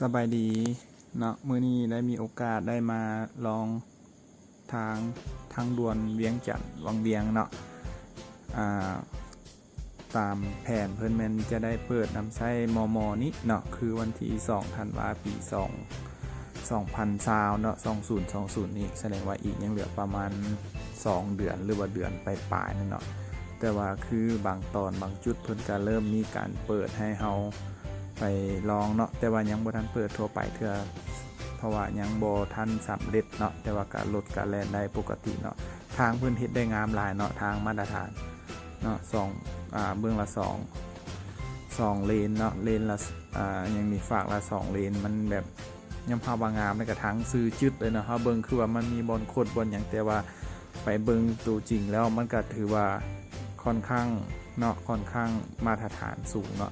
ສະບາຍດີເນາະ, ມື້ນີ້ໄດ້ມີໂອກາດໄດ້ມາລອງທາງ ທາງດ່ວນວຽງຈັນວັງວຽງເນາະ. ອ່າ ຕາມແຜນເພິ່ນແມ່ນຈະໄດ້ເປີດນຳໃຊ້ມໍ່ໆນີ້ເນາະ, ຄືວັນທີສອງທັນວາ ປີສອງ ສອງພັນຊາວເນາະ, ສອງພັນຊາວນີ້ ສະແດງວ່າອີກຍັງເຫຼືອປະມານສອງເດືອນ ຫຼືວ່າເດືອນປາຍໆນີ້ເນາະ. ແຕ່ວ່າຄືບາງຕອນບາງຈຸດເພິ່ນກະເລີ່ມມີການເປີດໃຫ້ເຮົາໄປລອງເນາະ, ແຕ່ວ່າຍັງບໍ່ທັນເປີດທົ່ວໄປເທື່ອ ເພາະວ່າຍັງບໍ່ທັນສຳເລັດເນາະ, ແຕ່ວ່າກະລົດກະແລ່ນໄດ້ປົກກະຕິເນາະ. ທາງເພິ່ນເຮັດໄດ້ງາມຫຼາຍເນາະ, ທາງມາດຕະຖານເນາະ, ສອງ ອ່າ ເບື້ອງລະສອງ ສອງເລນເນາະ, ເລນລະ ອ່າ ຫຍັງນີ້ ຟາກລະສອງເລນ, ມັນແບບຍອມຮັບວ່າງາມ ແລ້ວກະທາງຊື່ຈຶດເລີຍເນາະ. ເຮົາເບິ່ງຄືວ່າມັນມີບ່ອນຄົດບ່ອນຫຍັງ, ແຕ່ວ່າໄປເບິ່ງໂຕຈິງແລ້ວມັນກະຖືວ່າຄ່ອນຂ້າງເນາະ, ຄ່ອນຂ້າງມາດຕະຖານສູງເນາະ.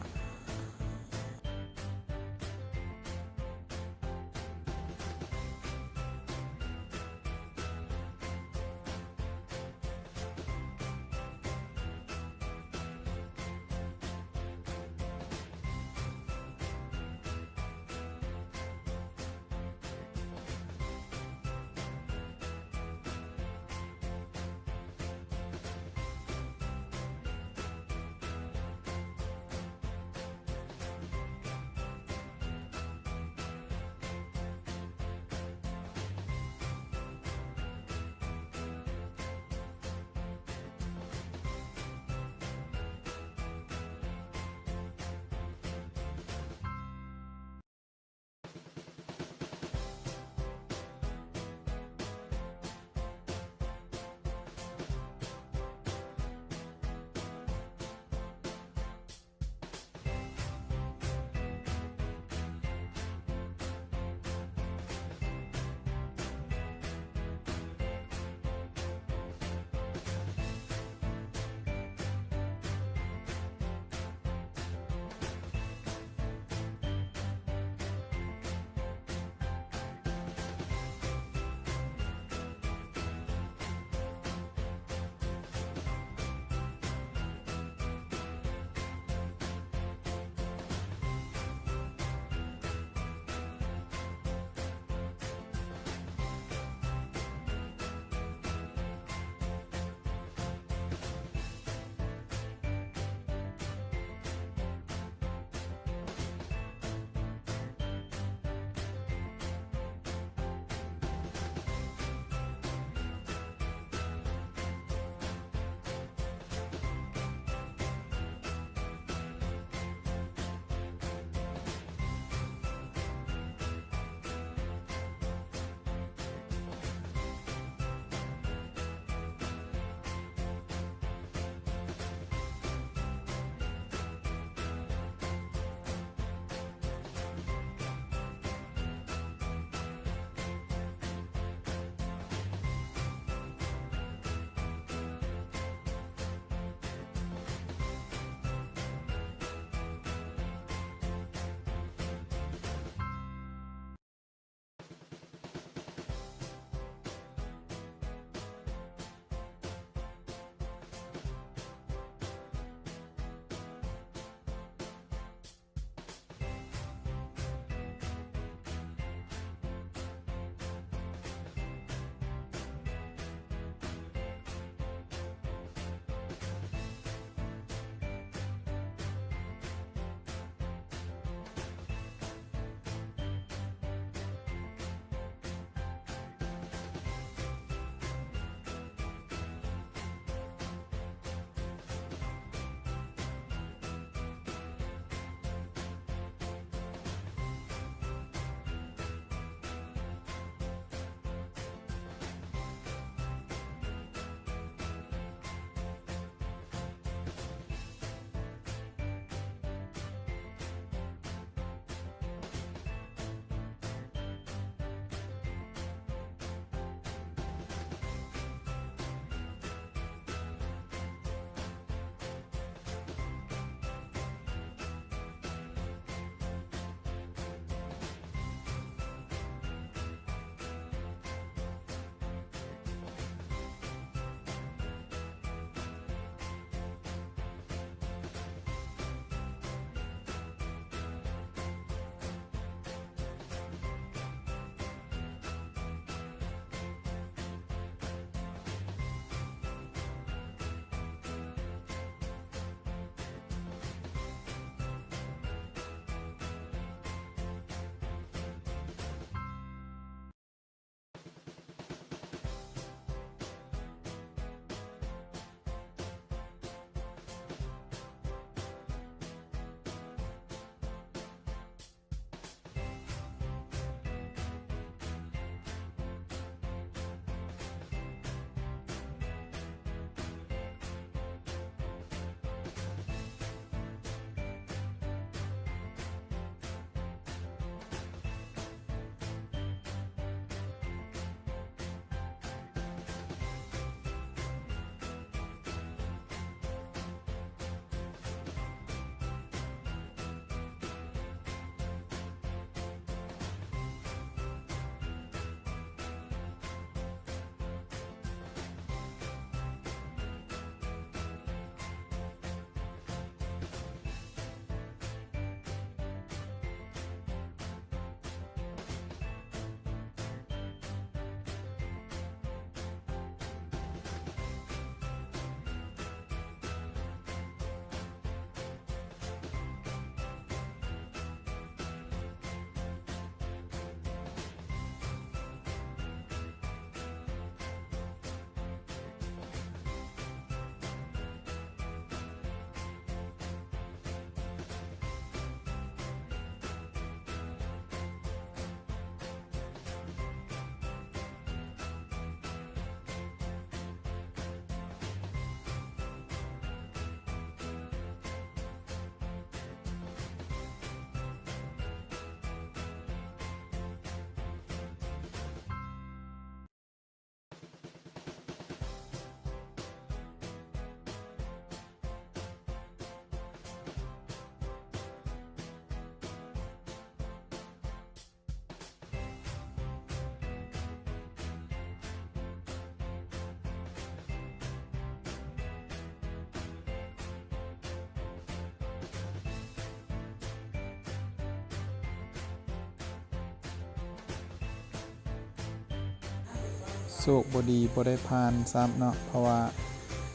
ໂຊກບໍ່ດີບໍ່ໄດ້ຜ່ານຊ້ຳເນາະ ເພາະວ່າ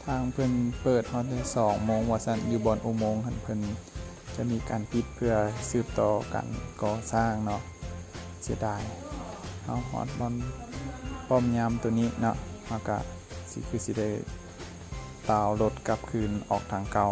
ທາງເພິ່ນເປີດຮອດແຕ່ສອງໂມງວ່າຊັ້ນ ຢູ່ບ່ອນອຸໂມງຫັ້ນເພິ່ນຈະມີການປິດເພື່ອສືບຕໍ່ການກໍ່ສ້າງເນາະ. ເສຍດາຍ ເຮົາຮອດບ່ອນປ້ອມຍາມໂຕນີ້ເນາະ ເຮົາກະຊິ ຄືຊິໄດ້ຕ່າວລົດກັບຄືນອອກທາງເກົ່າ.